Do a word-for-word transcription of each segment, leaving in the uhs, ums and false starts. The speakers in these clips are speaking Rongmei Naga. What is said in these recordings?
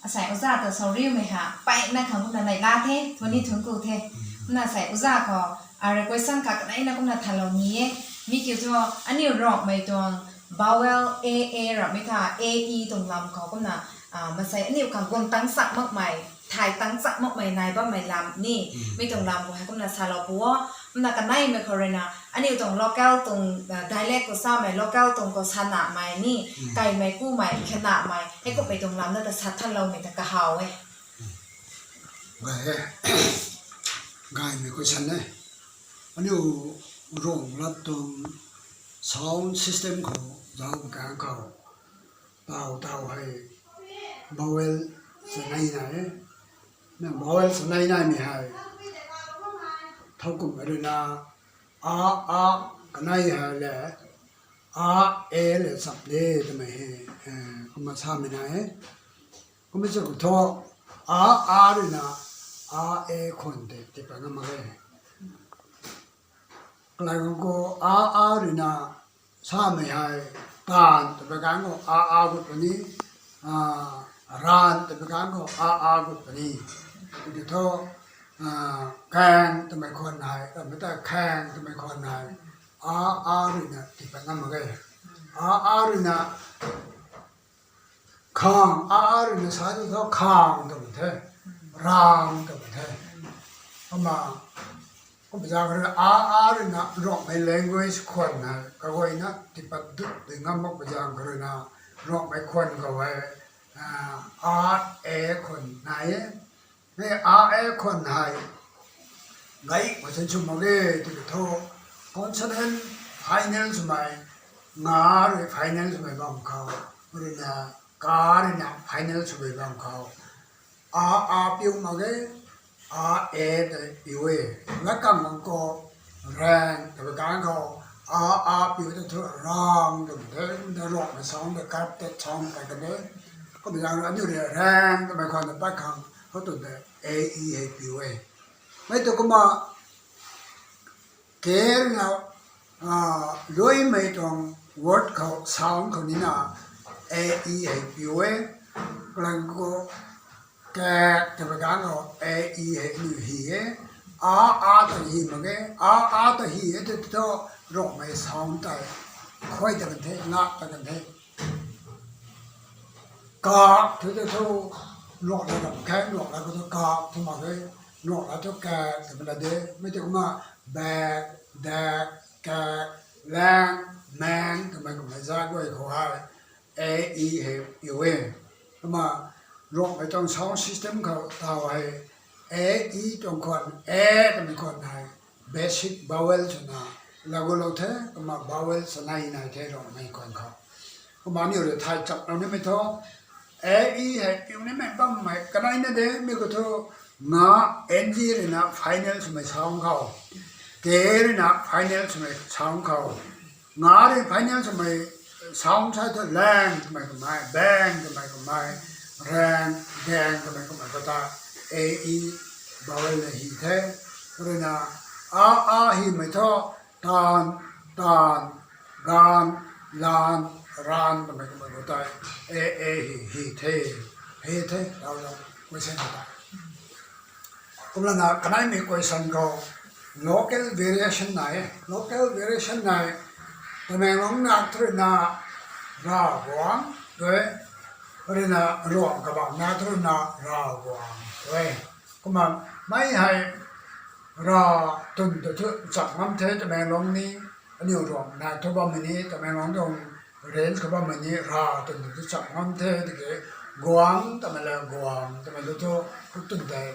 Asei uza ta sauriumei ha, pai na khang kumna nai la the, thuni thun ku the. Kumna asei uza khou, a request kha kanei na kumna thalou ni e. Mi kiu thu, aniu Rongmei tuang vowel A A ramei tha, A E tuang lam khou kumna, a, masei aniu khang guang tang sak makmei, thai tang sak makmei nai bammei lam ni, mi tuang lam khou hei kumna salou pu o. Kumna kaneimei khou rui na, aniu tuang local tuang, a, dialect khou samei, local tuang khou sanamei ni, kaimei kumei, khanamei, hei kummei tuang lam na ta sa thanloumei ta kahaw e. Gay e. Gaymei question e. Aniu Rong lat tuang sound system khou zauc kang khou, taw taw hei vowel chanei nai e. Na vowel chanei naimei hei thowkumhmei rui na, a, a, kanei hei le, a, e le chap de twmei hei, e, kumna samei nai e. Kumna chu khou thu, a, a rui na, a, e khwan tei tipat ngam mak e. Kalai khang khou a, a rui na samei hei, taanv twpui kang khou a, a gut puni, a, raanv twpui kang khou a, a gut puni. Tiki thu, a, kaeng twmei khwan hei, ramei ta khaeng twmei khwan hei, a, a rui na tipat ngam mak e. A, a rui na, khang, a, a rui na sa tu thu khang twmei the, raang twmei the. Kumna, kumna zaeng rui a, a rui na Rongmei language khwan hei kaguayna tipat dut di ngam mak pu zaeng khou rui na, Rongmei khwan khou hei, a, a, e khwan nai e. Mei a, e khwan hei gay mak chan sw mak e tiki thu, consonant final swmei, nga rui final swmei bam khou, rui na, ka rui na final swmei bam khou, a, a piu mak e, a, e tei piu e. Lat kang bang khou, raeng twpui kang khou, a, a piu tei thu raang twmei the, na Rongmei sound tei kat tei sound kai kan e. Kumna zaeng rui aniu rui raeng twmei khwan na pat khang, khou tun tei A E hei piu e. Mei tu kumna, ke rui na, a, luimei tuang word khou, sound khou nina, A E hei piu e. Kalang khou, kaek twpui kang khou, A E hei aniu hy e. A, a ta hy mak e. A, a ta hy e tei thu, Rongmei sound tei khuay ta kan the, ngak ta kan the. Kaak thu tei thu, nuak la ram khe, nuak la khou thu kaak thu mak e, nuak la thu kaek twmei la de. Mei tei kumna, baek, daek, kaek, laeng, maeng twmei kumna zat guay khou hei, A E hei piu e. Kumna, Rongmei tuang sound system khou taw hei, A E tuang khwan, e twmei khwan hei, basic vowel swna, lagulou the, kumna vowel chanei nai the Rongmei khwan khou. Kumna aniu rui thay chaplou nimei thu, A E hei piu nimei bammei kanei na de, mi khou thu, nga, N G rui na final swmei sound khou, ke rui na final swmei sound khou, nga rui final swmei sound sa thu laeng twmei kamei, baeng twmei kamei, raeng, daeng twmei kamei khou ta, A E vowel na hy the. Rui na, a, a hymei thu, taanv, taanv, gaanv, laanv, raanv twmei kamei khou tei, a, a hy, hy the, hy the, lau lau, question khou tei. Kumlana kaneimei question khou local variation nai e. Local variation nai, Tamenglong na thu rui na Ravguangc twe, rui na Ruang Kabang na thu rui na Ravguangc twe. Kumna mei hei ra twn ta thu cham ngam the Tamenglong ni, aniu Ruang na thu bammei ni, Tamenglong tuang range khou bammei ni ra twn ta thu cham ngam the tiki, guangc twmei le guangc twmei lu thu, thu twn tei,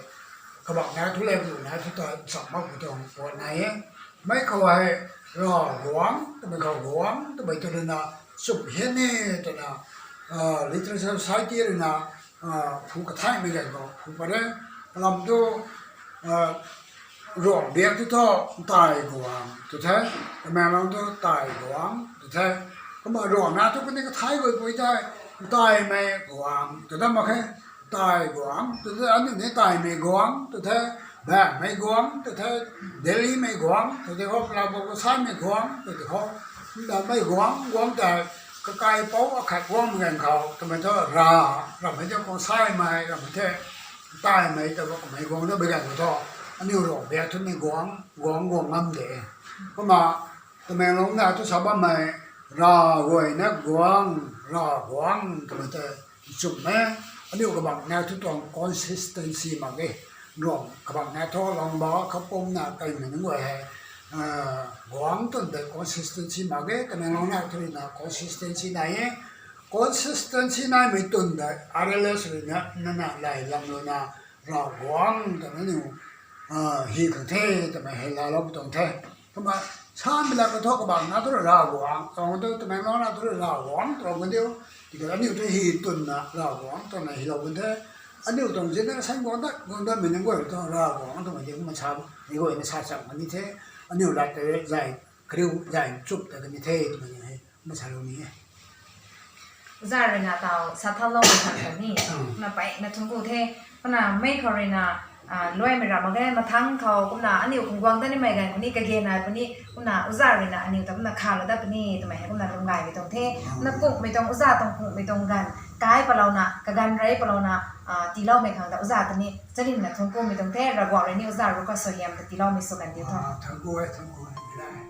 kabang na thu le lu na thu ta cham mak pu tuang puat nai e. Mei khou hei, ra guangc twmei khou guangc twmei tu rui na, chum hian e twna, ah, Literature Society rui na, ah, phu kathaimei ganv khou phu pat e. Kalam thu, ah, Ruang biak thu thu, tai guangc tw the, Tamenglong thu tai guangc tw the. Kumna Ruang na thu kaniw kathai guay pui tei, taimei guangc tw dat mak khe, tai guangc tw the, aniu ni taimei guangc tw the, baengmei guangc tw the, Delhimei guangc tw the khou, Ravguangc Kasaimei guangc tw the khou, ndamei guangc, guangc tei, Kakaipouc akhat guangmei ganv khou twmei thu ra, ramhmei the kung saimei, ramhmei the taimei ta kamei guang da bi ganv khou thu, aniu Ruangbiak thu ni guang, guang guang ngam de. Kumna Tamenglong na thu sa bammei, Ravguayna guang, Ravguangc twmei tei nchumh e. Aniu kabangc na thu tuang consistency mak ge. Ruang kabangc na thu Langba, Kapumna, kaimei nunc guay hei guangc twn tei consistency mak ge, Tamenglong na thu ruina consistency nai e. Consistency naimei twn tei R L S ruina nana lay lam ruina Ravguangc twna niw hi khang the twmei hei laalou pui tuang the. Kumna samei la kathu kabangc na thu Ravguangc tuang thu, Tamenglong na thu Ravguangc tuang kan diu. Tiki aniu thu hi twna Ravguangc twna hilou kan the. Aniu tuang generation guang dat guang datmei nunc guay thu Ravguangc twmei di kumna sa, mi guayna sa cham kan ni the. Aniu lat tei zay, kariu zay nchumh ta kan ni the twmei hei kumna salou ni e. Oja ruina taw sa thanloumei khang ta ni, kumna mpeyna thuanc ku the. Kumna mei khou ruina luaimei ra mak ge, mathangc khou kumna aniu khang guang dat nimei ganv khou ni kage nai puni, kumna oja ruina aniu ta kumna khalou dat puni twmei hei kumna lwm gaymei tuang the. Kumna punghmei tuang, oja tuang punghmei tuang ganv kai palouna, kaganv rey palouna tiiloumei khang ta oja ta ni charynna thuanc kumei tuang the. Ravguangc rui ni oja rui khou suaihiam ta tiiloumei sw kan diu tho. Thuanc ku e, thuanc ku e.